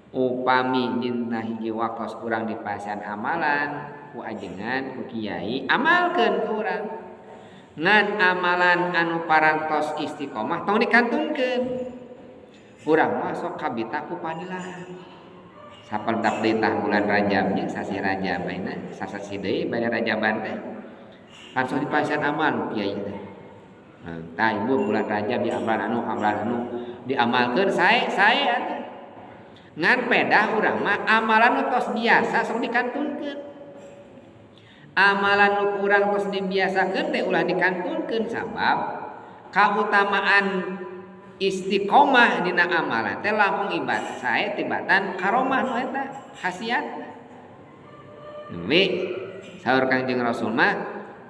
Upami dina hiji waktos urang dipasihan amalan ku ajengan, ku kiai, amalkeun ku urang. Ngan amalan anu parantos istiqomah tong dikantunkeun. Urang mah sok kabita ku padilah. Sapentap deui tah bulan Rajab nya, sasih Rajab ayeuna, sasasih deui bade Rajaban teh. Pan sok dipasihan amal ku kiai teh. Nah, tah ibu bulan Rajab di amalan anu, amalan anu diamalkeun sae sae atuh. Ngan pedah urang mah amalan nu tos biasa sok dikantunkeun. Amalan nu kurang tos dibiasakeun teh ulah dikantunkeun, sabab kautamaan istiqomah dina amalan teh langkung ibadah sae tibatan karomah nu eta khasiatna. Neui saur Kangjeng Rasul mah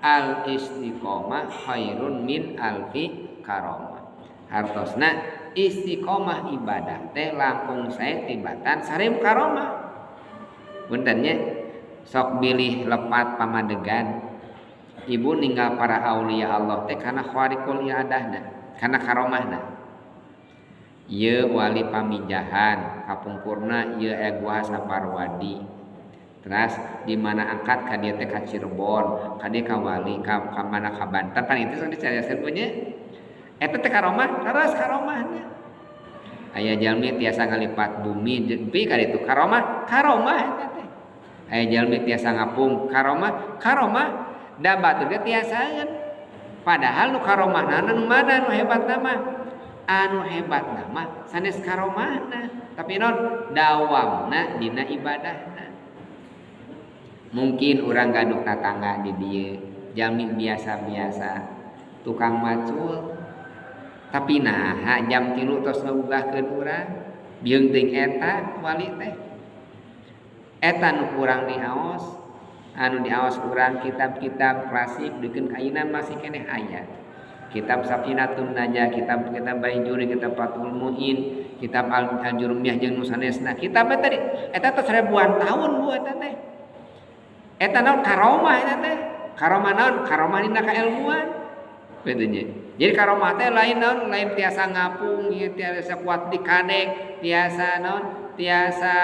al istiqomah khairun min alfi karomah. Hartosna istiqomah ibadah teh langkung sae tibatan 1000 karomah. Punten nya, sok bilih lepat pamadegan. Ibu ninggal para aulia Allah teh kana khariqul iadahna, kana karomahna. Ieu wali pamijahan kapungkurna ieu aya Gua Saparwadi. Terus di mana angkat ka dieu teh ka Cirebon, ka dieu ka wali, ka mana ka Banten, kan itu sok dicarioskeun punya. Eta teh karomah, leres karomahna. Aya jalmi tiasa ngalipat bumi deui ka ditu karomah, karomah eta teh. Aya jalmi tiasa ngapung karomah, karomah da batur ge tiasaeun. Padahal nu karomahna nu mana nu hebatna mah? Anu hebatna mah sanes karomahna, tapi non dawamna dina ibadahna. Mungkin urang gaduh tatangga di dieu, jalmi biasa-biasa, tukang macul. Tapi naha jam 3 tos ngagugahkeun urang, bieung teuing eta wali teh. Eta nu kurang diaos, anu diaos urang kitab-kitab klasik dikeun ka ayeuna masih keneh aya. Kitab Safinatun Najah, kitab-kitab Baijuri, kitab Fathul Muin, kitab Al-Jurumiyah jeung nu sanesna. Kitab eta tadi eta teh ribuan tahun bu eta teh. Eta naon karomah eta teh? Karomah naon? Karomah dina kailmuan. Kitu nya. Jadi karomah teh lain naon? Lain tiasa ngapung, ieu tiasa kuat di kadek, tiasa naon? Tiasa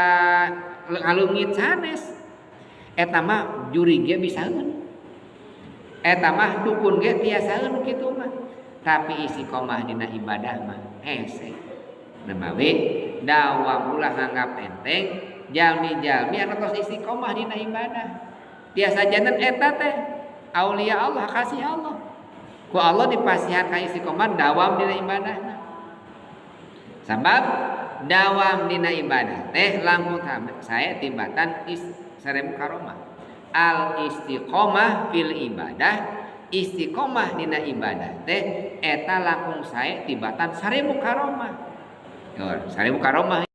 ngaleungit sanes. Eta mah juri ge bisaeun. Eta mah dukun ge tiasaeun kitu mah. Tapi istiqomah dina ibadah mah hese. Nemawi dawam ulah nganggap enteng jalmi-jalmi anu tos istiqomah dina ibadah. Tiasa janten eta teh aulia Allah, kasih Allah. Ku Allah dipasihan ka istiqomah dawam dina ibadahna. Sabab dawam dina ibadah teh langkung sae tibatan 1000 karomah. Al istiqomah fil ibadah, istiqomah dina ibadah teh eta langkung sae tibatan 1000 karomah. 1000 karomah.